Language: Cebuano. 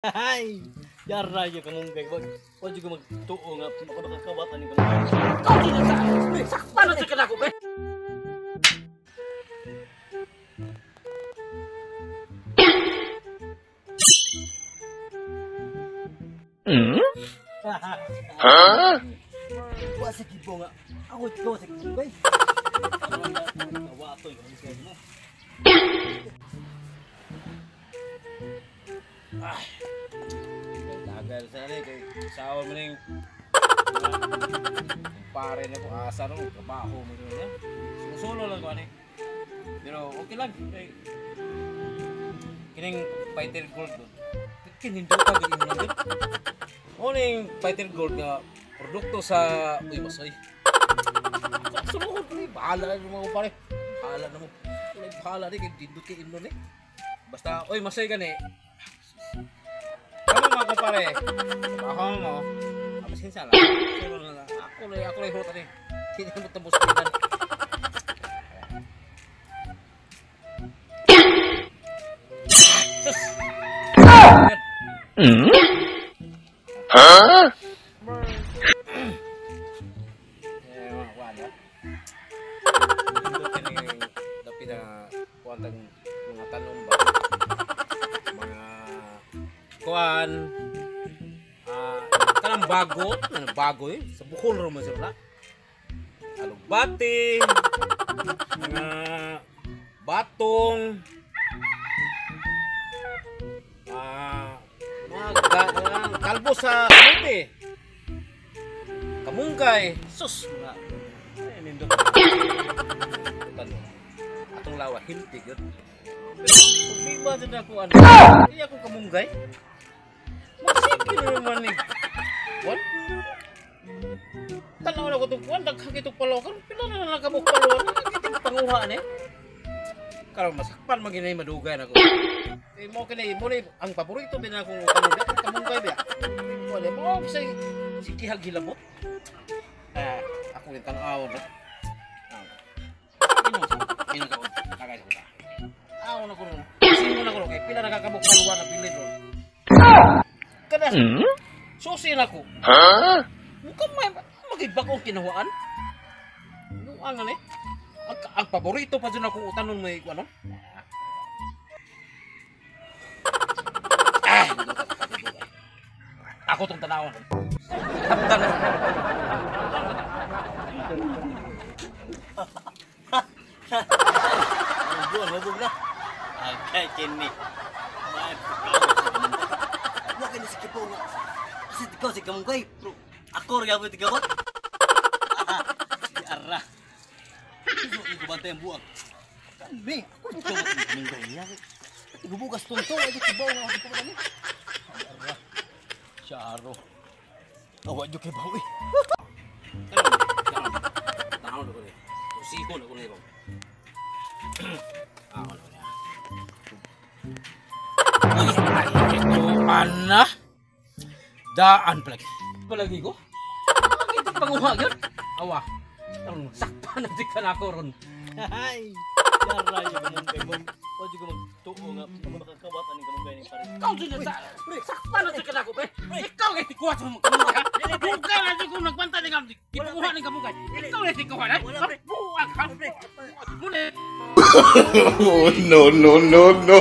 Ay, yara yung kamunggay. Wag, wag yung magtuo nga ako nakakawat ani kamunggay. Ikaw din sa sakpan na sa kanako be. Huh? Wa sa kibo nga. Ako ikaw sa kamunggay. Kawato yung kamunggay mo. Ay. Tagal sa ani kay sawa mo ning pare na ko asa ro trabaho mo rin. Susulo lang ko ani. Pero okay lang kay kining Fighter Gold do. Kinin do ka gid mo. Oning Fighter Gold nga produkto sa uy masoy. Sumuhod ni bahala na mo pare. Bahala na mo. Walay bahala ni kay dindot kay imnon ni. Basta oy masoy gani. Kamu mga kumpare, trabaho mo, pasensya lang. Solo na lang. Ako lang hot ani. Hindi mo tapos pinan. Sus. Huh? Eh, mga kuwan ha. Ito kining dapi na kuwan tang mga tanom ba. Mga kuan kanang bago, kanang bago eh sa Bohol ra man sila. Alugbati, mga batong, mga kalbo sa kamote, kamunggay, sus mga ay nindot. Atong lawa healthy gyud. Pero problema jud ako ano, iya ako kamunggay. Masiki na naman ni Kuan. Tanaw na ko itong kuan, daghang itong palaw. Pila na lang kabuk palaw. Itong panguha ni. Karon masakpan man ginay madugay na ko. Eh mo kini mo ni ang paborito bin akong kamunggay, kamunggay biya. Wala mo say si kihag hilabot. Ako rin tan-aw na. Ino sa ino ka tagay sa kuta. Aw na ko ron. Sino na ko kay pila na kakabuk palaw na pili ron. Kada susi na ko. Huh? Mukhang may magibagong kinuhaan. Ano ang eh? Ang paborito pa dyan akong utanon may ano? Ah! Ako tong tanawan. Kaptan. Ang buwan, hubog na. Ang kay kini. Wa kini si kibo nga. Kasi ikaw si kamunggay. Pero ako ra gyud tigawat. Ara. Ito bantay ang buwag. Kalmi, ako ikaw ang kamunggay niya. Tigubugas tunto, ay kibo nga ako pa ni. Ara. Charo. Awa jud kay bawi. Tanaw na ko ni. Siko na ko ni bang. Ah, wala na. Uy, ay, ito ana. Daan palagi. Palagi ko. Ito panguha gyud. Awa. Karon sakpan na di ka na ako ron. Ay, yara yung kamunggay mo. Wag yung magtuo nga ako nakakawat ani kamunggay ni pare. Ikaw din sa sakpan na di ka na ako be. Ikaw kay tikuha sa kamunggay ha. Buka na di ko nagbantay ni kam. Gipuha ni kamunggay. Ikaw kay tikuha na. Buang ka. Muna. Oh, no, no, no, no.